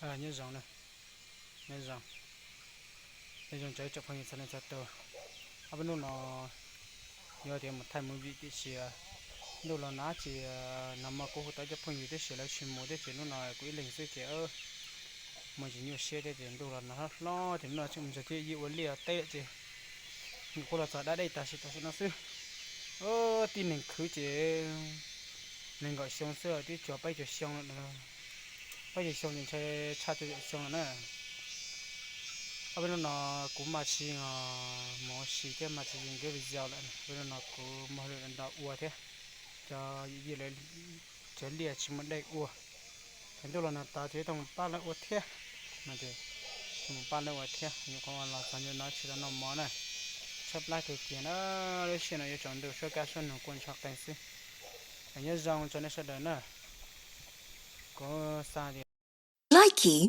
Nyob zoo, nyob zoo, nyob zoo tsoom phooj ywg txhua leej txhua tus. Ob peb hnub no yog tias mus thaij movie tiam sis ntuj los nag ces nag hmo kuv hu tau cov phooj ywg tab sis lawv tsis mus thiab ces hnub no kuv ib leeg xwb ces mus tsis nyuaj siab thiab ces ntuj los nag hlob hlob ces hnub no tseem mus ntsog thiab yeej ua liaj teb lawm ces nyuam qhuav los txog dab dej tag sim tam sim no xwb. Tib neeg khwv ces nees nkaum xyoo xwb twb cuag peb caug xyoo lawm. Peb caug xyoo ces ntshai tshaj cuaj caum xyoo lawm na. Ob peb hnub no kuv maj tsis mus ua si thiab maj tsis nkeb video lawm, ob peb hnub no kuv muaj hauj lwm nrog ua thiab. Cov yij lawv cov liaj tsis muaj dej ua, es ntuj los nag tas ces tau mus pab lawv ua thiab. No ces mus pab lawv ua thiab, nyuam qhuav los txog nyob no tsis tau noj mov na. Tshaib plab kawg kiag na, lub sij hawm no yuav tsaus ntuj suab kab suab noog kua ntsho qees xwb. Es nyob zoo tso nej sawv daws na. Kuv xav tias Likey